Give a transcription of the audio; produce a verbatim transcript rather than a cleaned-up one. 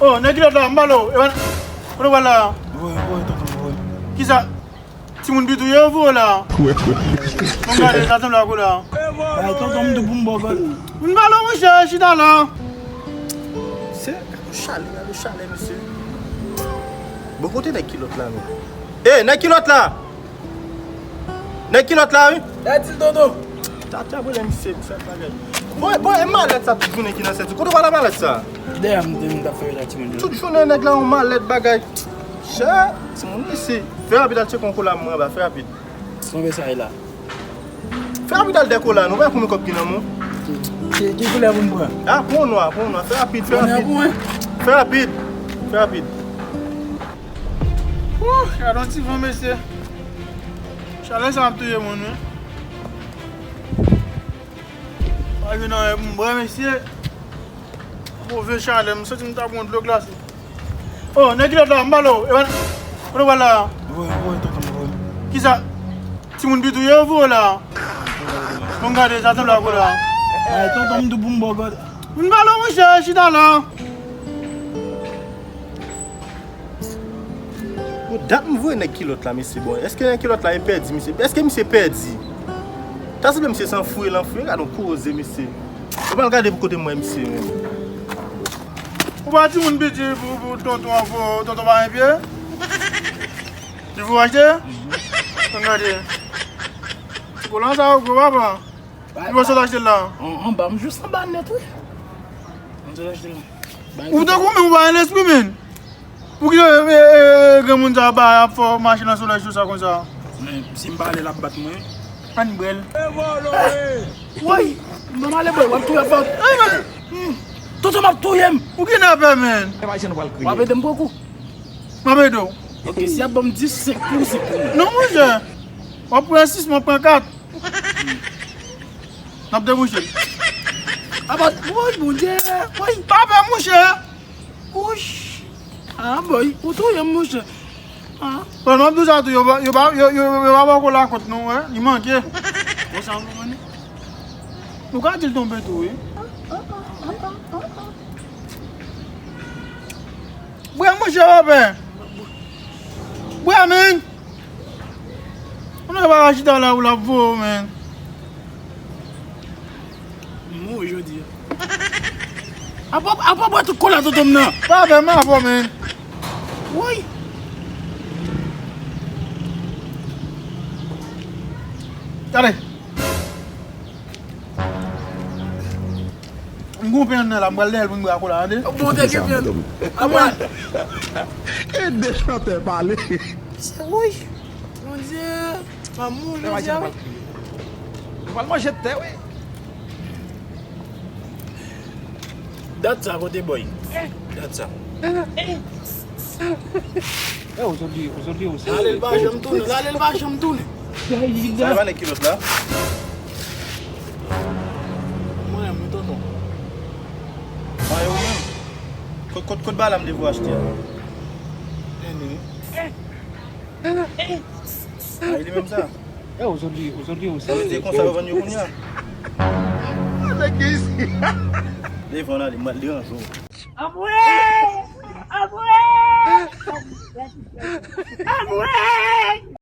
Oh, nèg kilòt la, m pale w. Ewa, kote w pral la? Voye, voye, tonton, voye. Kisa? Timoun piti w ye yo voye w la? Bon, gade, sa sanble ak ou la. Bay tonton m tou pou m ba w kòd. M pale w, monchè, chita la. Se, gade w chalè, gade w chalè, mesye. Bon, kote nèg kilòt la, men? Ey, nèg kilòt la! Nèg kilòt la, wi. Dati, tonton. Tati ap rele misye pou fè bagay. Bon, bon, e malèt sa tout jounen ki nan senti. Kote w pral ak malèt sa? Dèyè m te vin t ap fè yo la, timoun yo. Tout jounen nèg la yon malèt bagay. Chè, timoun isi. Fè rapid al tcheke yon kola mwen anba, fè rapid. Konbyen sa ye la? Fè rapid al dè kola, nou pa konbyen kòb ki nan men w. Ki, ki koulè pou m pran? A, pran nwa, pran nwa, fè rapid, fè rapid. Fè rapid, fè rapid. Wouh, gade yon ti van, mesye. Chalè sa ap touye moun, wi. Pa gen anyen pou m bwè, mesye. Move chalè, m santi m ta pran dlo glase. Oh, nèg kilòt la, m pale w. Ewa, kote w pral la? Voye, voye, tonton, voye. Kisa? Timoun piti w ye yo voye w la? Bon, gade, sa sanble ak ou la. Ay, tonton, m tou pou m ba w kòd. M pale w, monchè, chita la. Bon, dat m voye nèg kilòt la, mesye. Bon, èske nèg kilòt la e pèdi, mesye? Èske misye pèdi? Ta sanble misye se yon fwi lan fwi, gade yon koze, mesye. Ou pral gade pou kote m wè misye, menm. Ou pa timoun piti pou, pou tonton an, pou tonton pa gen pye? Li pou achte? Ann gade. Ti kolan sa yo gwo, papa. Li pa sot achte l la. An, anba, m jis anba nèt, wi. M sot achte l la. Ou tankou menm ou pa gen lespri, menn. Poukisa, e, e, e, granmoun sa a pa ap fè w mache nan solèy sou sa konsa? Men, si m pa ale, l ap bat mwen. Ann bwè l. Woy! Mwen ale bwè, w ap touye fòk. Tonton m ap touye m. Ou kidnapè, menn. W ap ede m pran kou. M ap ede w. Ok, si y ap ban m dis, senk pou w, senk pou mwen. Non, monchè. W ap pran sis, mwen pran kat. N ap debouche l. Apa, woy, Bondye, woy. Pa pè, monchè. Wouch. Ah, boy, ou touye m, monchè. Ah. Bon, m ap di w sa tou, yo pa, yo pa, yo, yo, yo pa ba w kola kont non, wi. Li manke. Konsa, ou konprann? Nou ka di l tonbe tou, wi. Bwè, monchè, pa pè. Bwè, men. Ou nan pa ka chita la pou l ap voye w, men. M mouri jodi a. Apa, apa bwè tout kola tonton m nan. Pa fè m avè w, men. Woy. Gade. M gon pen nan la, m pral dèyè l pou m bwè kola, tande? Bon, te gen pen. Apa. E de chantè pale. Se woy. Bondye, m ap mouri jodi a, wi. Nou pral manje tè, wi. Dat sa kote boy. Dat sa. Eh, ozodwi, ozodwi, ozodwi. Lale l pa janm tounen, lale l pa janm tounen. Sa e pa nèg kilòt la? Mwen, mwen tonton. Mwen, ou menm? Kot, kot, kot bagay la m te voye achte a? Tande. A, e li menm sa. Eh, ozodwi, ozodwi, ozodwi. Sa vle di konsa yo vann yo kounye a. Nèg ki isi. Devan ale, m al deranje w. Anmwey! Anmwey! Anmwey!